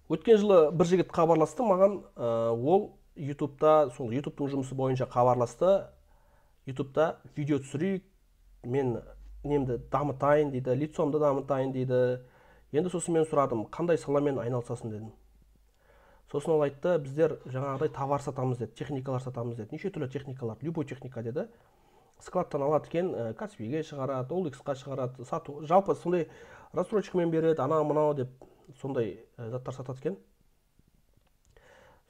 Өткен жылы бір жігіт хабарласты маған, ол Ютубта, сол Ютубтың жұмысы бойынша хабарласты. Ютубта видео түсірейік, мен немді дамытайын дейді, лицомды дамытайын дейді. Енді сосын мен сұрадым, қандай саламен айналысасың дедім. Сосын ол айтты, біздер жаңағыдай товар сатамыз деді, техникалар сатамыз деді, неше түрлі техникалар, любой техника деді. Складтан алады екен, Каспийге шығарады, OLX-қа шығарады, сату, жалпы сондай рассрочкамен береді, анау мынау деп сондай заттар сатады екен.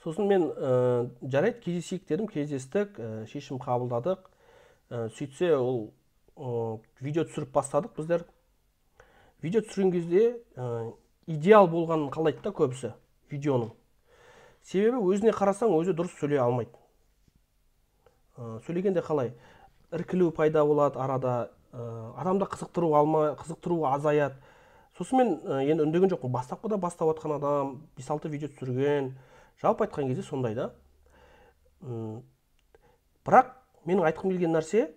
Сосын мен жарайды, кездесейік дедім, кездестік, шешім қабылдадық. Сөйтсе ол видео түсіріп бастадық біздер. Видео түсірген кезде идеал болғанын қалайды да көбісі видеоның. Себебі өзіне қарасаң, өзі дұрыс сөйлей алмайды. Сөйлегенде қалай? Іркілу пайда болады арада, адамда қызықтыру алма, қызықтыру азаяды. Сосын мен енді үндеген жоқпын. Бастапқыда бастап жатқан адам, 5-6 видео түсірген, жалпы айтқан кезде сондай да. Бірақ менің айтқым келген нәрсе,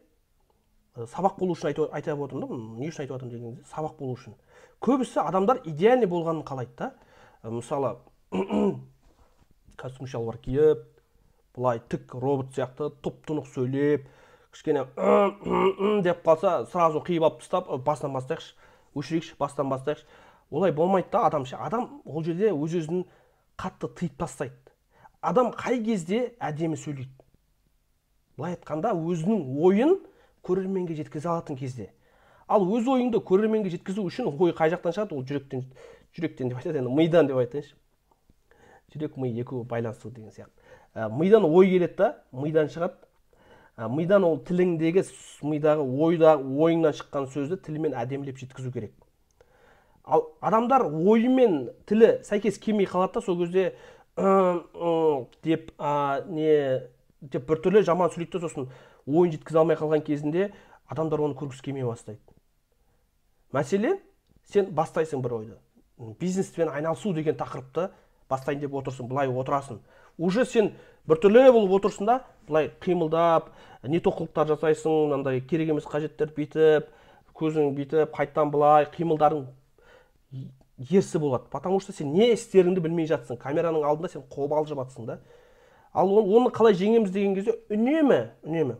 сабақ болу үшін айтып отырмын да, бұны не үшін айтып отырмын деген кезде, сабақ болу үшін. Көбісі адамдар идеальный болғанын қалайды да. Мысалы, костюм шалбар киіп, былай тік робот сияқты тұп-тұнық сөйлеп, кішкене деп қалса, сразу қиып алып тастап, басынан бастайықшы, өшірейікші, бастан бастайықшы. Олай болмайды да адам ше. Адам ол жерде өз-өзін қатты тыйып тастайды. Адам қай кезде әдемі сөйлейді? Былай айтқанда, өзінің ойын көрерменге жеткізе алатын кезде. Ал өз ойыңды көрерменге жеткізу үшін ой қай жақтан шығады? Ол жүректен, жүректен деп айтады, енді мидан деп айтайыншы. Жүрек, ми екеуі байланысты деген сияқты. Мидан ой келеді да, мидан шығады. Мидан ол тіліңдегі мидағы ойда, ойыңнан шыққан сөзді тілмен әдемілеп жеткізу керек. Ал адамдар ойы мен тілі сәйкес келмей қалады да, сол кезде деп, не деп біртүрлі жаман сөйлейді де, сосын ойын жеткізе алмай қалған кезінде адамдар оны көргісі келмей бастайды. Мәселен, сен бастайсың бір ойды. Бизнеспен айналысу деген тақырыпты бастайын деп отырсың, былай отырасың. Уже сен біртүрлі болып отырсың да, былай қимылдап, не тоқылықтар жасайсың, мынандай керек емес қажеттерді бүйтіп, көзің бүйтіп, қайтадан былай қимылдарың ерсі болады. Потому что сен не істеріңді білмей жатсың. Камераның алдында сен қобалжып жатсың да. Ал оны қалай жеңеміз деген кезде үнемі, үнемі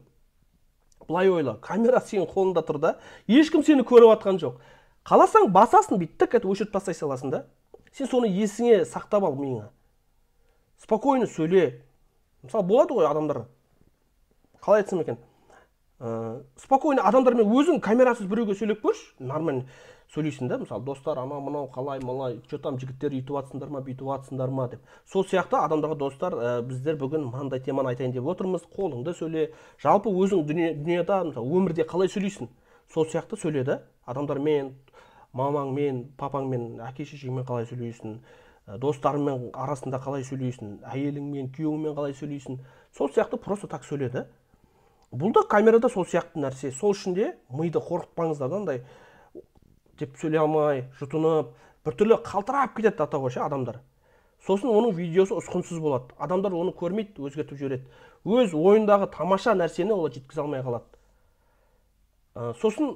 былай ойла. Камера сенің қолыңда тұр да, ешкім сені көріп жатқан жоқ. Қаласаң басасың, бүйтіп тік етіп өшіріп тастай саласың да. Сен соны есіңе сақтап ал миыңа. Спокойно сөйле. Мысалы, болады ғой адамдар. Қалай айтсам екен? Спокойно адамдармен өзің камерасыз біреуге сөйлеп көрші, нормально сөйлейсің да. Мысалы, достар, анау мынау қалай, малай, чё там жігіттер үйтіп жатсыңдар ма, бүйтіп жатсыңдар ма деп. Сол сияқты адамдарға достар, біздер бүгін мынандай теманы айтайын деп отырмыз, қолыңды сөйле. Жалпы өзің дүниеде, мысалы, өмірде қалай сөйлейсің, сол сияқты сөйле да. Адамдармен, мамаңмен, папаңмен, әке шешеңмен қалай сөйлейсің, достарыңмен арасында қалай сөйлейсің, әйеліңмен, күйеуіңмен қалай сөйлейсің, сол сияқты просто так сөйле да. Бұл да камерада сол сияқты нәрсе. Сол үшін де миды қорқытпаңыздар да, андай деп сөйлей алмай, жұтынып, біртүрлі қалтырап кетеді ата қойшы адамдар. Сосын оның видеосы ұсқынсыз болады. Адамдар оны көрмейді, өзгертіп жібереді. Өз ойындағы тамаша нәрсені олар жеткізе алмай қалады. Сосын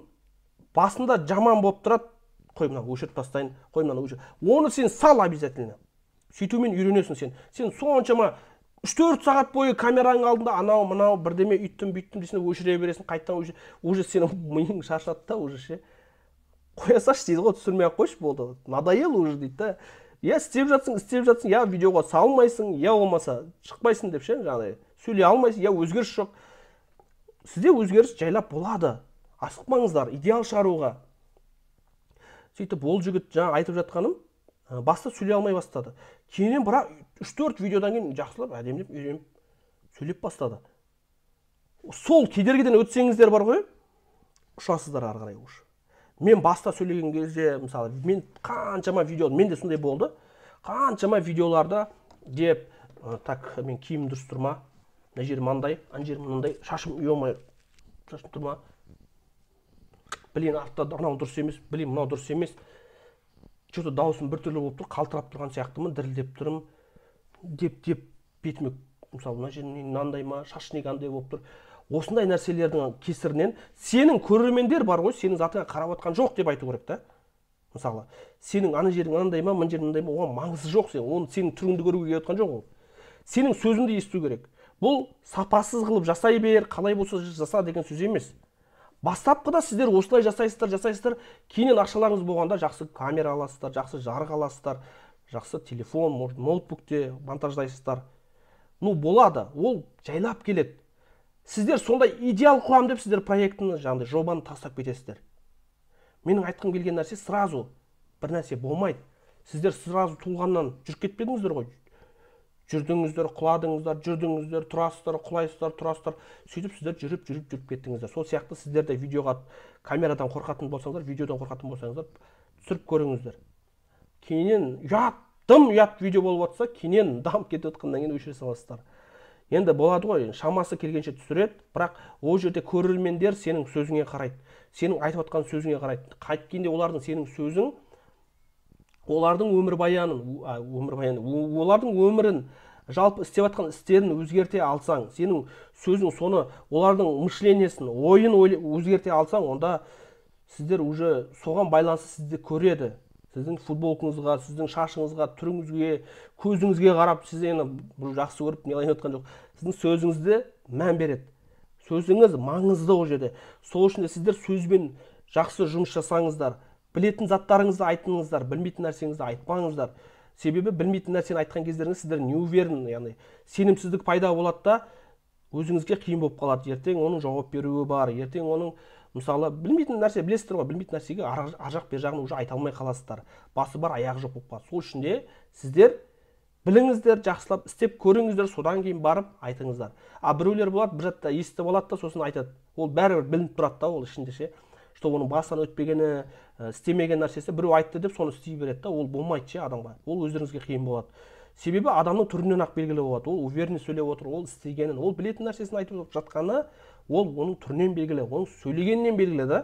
басында жаман болып тұрады. Қой мынаны өшіріп тастайын, қой мынаны өшір. Оны сен сал обязательно. Сөйтумен үйренесің сен. Сен соншама үш-төрт сағат бойы камераның алдында анау мынау бірдеме үйттім бүйттім дейсің, өшіре бересің, қайтадан өшір. Уже сенің миың шаршады да, уже ше. Қоя салшы дейді ғой, түсірмей ақ қойшы, болды. Надоело уже дейді да. Я істеп жатсың, істеп жатсың, я видеоға салмайсың, я болмаса шықпайсың деп ше, жаңағыдай сөйлей алмайсың, я өзгеріс жоқ. Сізде өзгеріс жайлап болады. Асықпаңыздар, идеал шығаруға. Сөйтіп ол жігіт жаңа айтып жатқаным, баста сөйлей алмай бастады. Кейіннен бірақ үш-төрт видеодан кейін жақсылап, әдемілеп үйреніп сөйлеп бастады. Сол кедергіден өтсеңіздер бар ғой, ұшасыздар ары қарай уже. Мен баста сөйлеген кезде, мысалы, мен қаншама видео, менде сондай болды. Қаншама видеоларда деп, так, мен киімім дұрыс тұр ма? Мына жерім андай, ана жерім мынандай, шашым ұялмай, шашым тұр ма? Блин, артта анау дұрыс емес, блин, мынау дұрыс емес. Чё-то дауысым біртүрлі болып тұр, қалтырап тұрған сияқтымын, дірілдеп тұрмын. Деп, деп бетіме, мысалы, мына жерім мынандай ма, шаш неге андай болып тұр. Осындай нәрселердің кесірінен сенің көрермендер бар ғой, сенің затыңа қарап отқан жоқ деп айту керек та. Мысалы, сенің ана жерің анандай ма, мына жерің мынандай ма, оған маңызы жоқ сен. Оны сенің түріңді көруге келіп жатқан жоқ ол. Сенің сөзіңді есту керек. Бұл сапасыз қылып жасай бер, қалай болса жаса деген сөз емес. Бастапқыда сіздер осылай жасайсыздар, жасайсыздар, кейіннен ақшаларыңыз болғанда жақсы камера аласыздар, жақсы жарық аласыздар, жақсы телефон, может, ноутбукте монтаждайсыздар. Ну, болады, ол жайлап келеді. Сіздер сондай идеал қыламын деп сіздер проектіні, жаңағыдай жобаны тастап кетесіздер. Менің айтқым келген нәрсе, сразу бір нәрсе болмайды. Сіздер сразу туылғаннан жүріп кетпедіңіздер ғой. Жүрдіңіздер, құладыңыздар, жүрдіңіздер, тұрасыздар, құлайсыздар, тұрасыздар. Сөйтіп сіздер жүріп, жүріп, жүріп кеттіңіздер. Сол сияқты сіздер де видеоға камерадан қорқатын болсаңыздар, видеодан қорқатын болсаңыздар, түсіріп көріңіздер. Кейіннен ұят, дым ұят видео болып жатса, кейіннен дамып кетіп жатқаннан кейін өшіре саласыздар. Енді болады ғой, шамасы келгенше түсіреді, бірақ ол жерде көрермендер сенің сөзіңе қарайды. Сенің айтып жатқан сөзіңе қарайды. Қайткенде олардың сенің сөзің, олардың өмірбаянын, өмірбаянын, олардың өмірін, жалпы істеп жатқан істерін өзгерте алсаң, сенің сөзің соны, олардың мышлениесін, ойын өзгерте алсаң, онда сіздер уже соған байланысты сізді көреді. Сіздің футболкаңызға, сіздің шашыңызға, түріңізге, көзіңізге қарап, сіз енді бұл жақсы көріп не қылайын жатқан жоқ. Сіздің сөзіңізді мән береді. Сөзіңіз маңызды ол жерде. Сол үшін де сіздер сөзбен жақсы жұмыс жасаңыздар, білетін заттарыңызды айтыңыздар, білмейтін нәрсеңізді айтпаңыздар. Себебі білмейтін нәрсені айтқан кездеріңіз сіздер не уверен, яғни сенімсіздік пайда болады да, өзіңізге қиын болып қалады. Ертең оның жауап беруі бар, ертең оның, мысалы, білмейтін нәрсе білесіздер ғой, білмейтін нәрсеге ар жақ бер жағын уже айта алмай қаласыздар. Басы бар, аяғы жоқ болып қалады. Сол үшін де сіздер біліңіздер, жақсылап істеп көріңіздер, содан кейін барып айтыңыздар. А біреулер болады, бір затты естіп алады да, сосын айтады. Ол бәрібір білініп тұрады да, ол ішінде ше, что оның басынан өтпегені, істемеген нәрсесі біреу айтты деп соны істей береді да, ол болмайды ше адамға. Ол өздеріңізге қиын болады. Себебі адамның түрінен ақ белгілі болады. Ол уверенно сөйлеп отыр, ол істегенін, ол білетін нәрсесін айтып жатқаны, ол оның түрінен белгілі, оның сөйлегенінен белгілі да.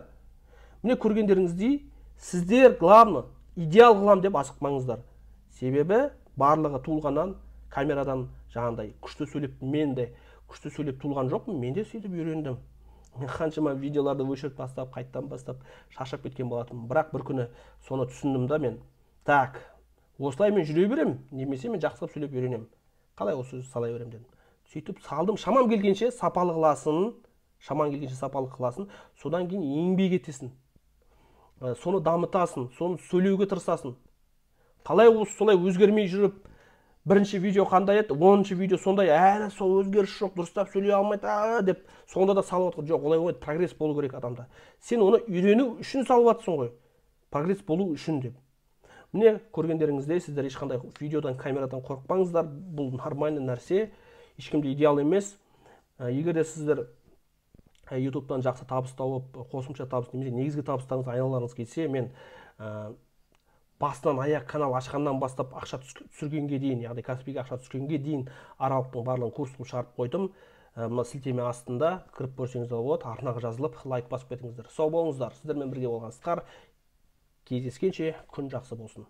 Міне көргендеріңіздей, сіздер главное идеал қылам деп асықпаңыздар. Себебі барлығы туылғаннан камерадан жаңағындай күшті сөйлеп, мен де күшті сөйлеп туылған жоқпын, мен де сөйтіп үйрендім. Мен қаншама видеоларды өшіріп тастап, қайттан бастап шаршап кеткен болатынмын. Бірақ бір күні соны түсіндім да мен. Так, осылай мен жүре беремін, немесе мен жақсылап сөйлеп үйренемін. Қалай осы сөзді салай беремін дедім. Сөйтіп салдым, шамам келгенше сапалы қыласын, шамаң келгенше сапалы қыласын, содан кейін еңбек етесің. Соны дамытасың, соны сөйлеуге тырысасың. Қалай осы солай өзгермей жүріп, бірінші видео қандай еді, 10-шы видео сондай, әлі сол өзгеріс жоқ, дұрыстап сөйлей алмайды, деп сонда да салып отыр. Жоқ, олай болмайды, прогресс болу керек адамда. Сен оны үйрену үшін салып жатсың ғой, прогресс болу үшін деп. Міне көргендеріңіздей, сіздер ешқандай видеодан, камерадан қорықпаңыздар, бұл нормальный нәрсе, ешкім де идеал емес. Егер де сіздер YouTube'тан жақсы табыс тауып, қосымша табыс немесе негізгі табыстарыңызға айналғыңыз келсе, мен басынан аяқ канал ашқаннан бастап ақша түсіргенге дейін, яғни Каспиге ақша түскенге дейін аралықтың барлығын курс қылып шығарып қойдым. Мына сілтеме астында кіріп көрсеңіздер болады, арнаға жазылып, лайк басып кетіңіздер. Сау болыңыздар. Сіздермен бірге болған Асқар. Кездескенше күн жақсы болсын.